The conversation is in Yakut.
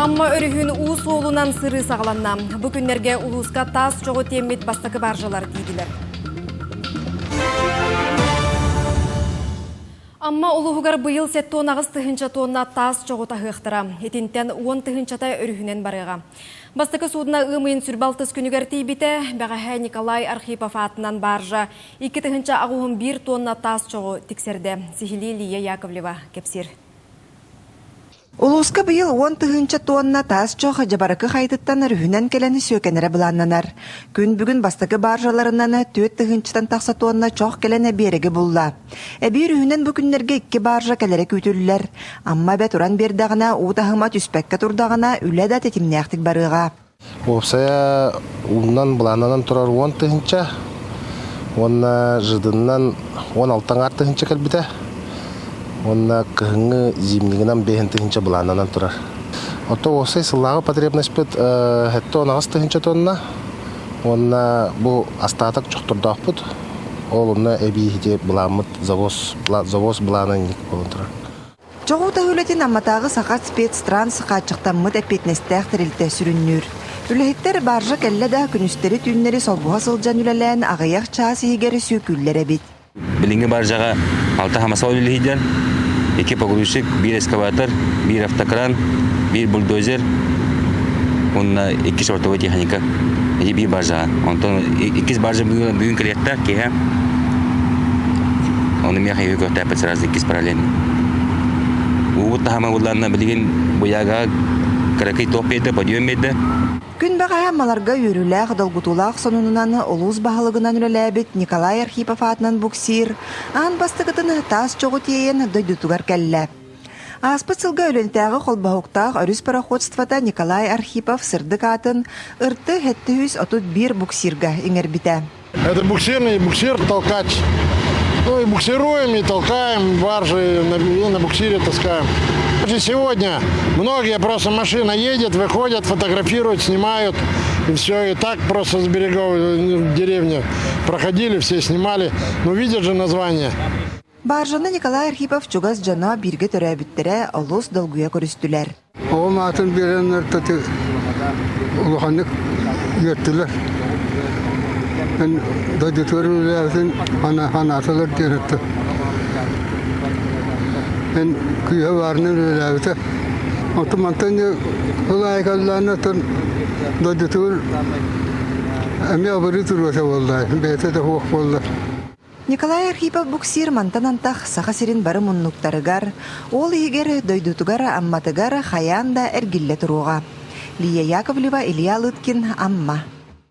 Амма өрүһүн уу суолунан сырыы саҕаланна. Бу күннэргэ улууска таас чоҕу тиэммит бастакы баржалар тиийдилэр. Амма улууһугар быйыл 78 тыһыынча тонна таас чоҕу таһыахтара. Итинтэн 10 тыһыынчата өрүһүнэн барыаҕа. Бастакы суудуна ыам ыйын сүрбэ алтыс күнүгэр тиийбитэ. Бэҕэһээ Николай Архипов аатынан баржа 2 081 тонна таас чоҕу тиксэрдэ. Сиһилии Лия Яковлева кэпсиир. Улууска быйыл 10 тыһыынча тонна таас чох Дьабарыкы Хайатыттан өрүһүнэн кэлэн сүөкэнэрэ былааннанар. Күн бүгүн бастакы баржаларынан 4 тыһыынчаттан тахса тонна чох кэлэн биэрэги булла. Эбии өрүһүнэн бу күннэргэ икки баржа кэлэрэ күүтүллэр. Амма эбэ туран биэрдэҕинэ, уу таһыма түспэккэ турдаҕына, үлэ да тэтимнээхтик барыаҕа. Уопсайа уунан былааннанан турар 10 тыһыынча уонна жидынан 16 аҥаар тыһыынча кэлбитэ. Уонна кыһыҥҥы зимнигынан 5 тыһыынча былааннанан турар. Оттон уопсай сыллааҕы потребностьпыт 78 тыһыынча тонна уонна бу остаток чохтордоохпут. Ол онно эбии ити былааммыт завоз, завоз былаана инник буолан турар. Чоҕу үлэтин Амматааҕы Саха спецтранс хааччахтаммыт эппиэтинэстээх тэрилтэ сүрүннүүр. Үлэһиттэр баржа кэллэ да күнүстэри-түүннэри солбуһа сылдьан үлэлээн аҕыйах чаас иһигэр сүүкүүллэр эбит. Билиҥҥи баржаҕа алта хамасал үлэлиһийдэр, икки погрузчик, биир эскаватор, биир автокран, биир бульдозер уонна икки сортовой техника. Ити биир баржаҕа. Онтон иккис баржа бүгүн кэлиэхтээх киэһэ. Ону миэхэ үйэ көхтөөхпүт сразу иккис параллельно. Уубут таһыма буллаанна билигин буягаҕа кыракый туох биэрдэ, подъем биэрдэ. Күн бэҕэһээ Маларга үөрүүлээх, долгутуулаах сонунунан улуус баһылыгынан үлэлээбит Николай Архипов аатынан буксир аан бастакытын таас чоҕу тиэйэн дойдутугар кэллэ. Ааспыт сылга Өлөөнтөөҕү холбоһуктаах өрүс пароходствота Николай Архипов сырдык аатын Ырты 731 буксирга иҥэрбитэ. Это буксирный буксир толкач. Ну и буксируем, и толкаем баржи, на, и на буксире таскаем. Сегодня многие просто машина едет, выходят, фотографируют, снимают. И все, и так просто с берегов в деревне проходили, все снимали. Ну, видят же название. Баржаны Николай Архипов чугас дьоно бииргэ төрөөбүттэрэ олус долгуйа көрүстүлэр. Оҕом аатын биэрэннэр улаханнык үөртүлэр. Эн дойдутугар үлэлээбитин ханаатылар диэн этэ. Эн күүһэ баарынан үлэлээбитэ. Оттон мантан ыл аайы кэллэҕинэ оттон дойдутугар эмиэ абырыы туруота буолла. Бэйэтэ да суох буолла. Николай Архипов буксир мантан антах Саха сирин бары муннуктарыгар, ол иһигэр дойдутугар Амматыгар хайаан да эргиллэ туруоҕа. Лия Яковлева, Илья Лыткин, Амма.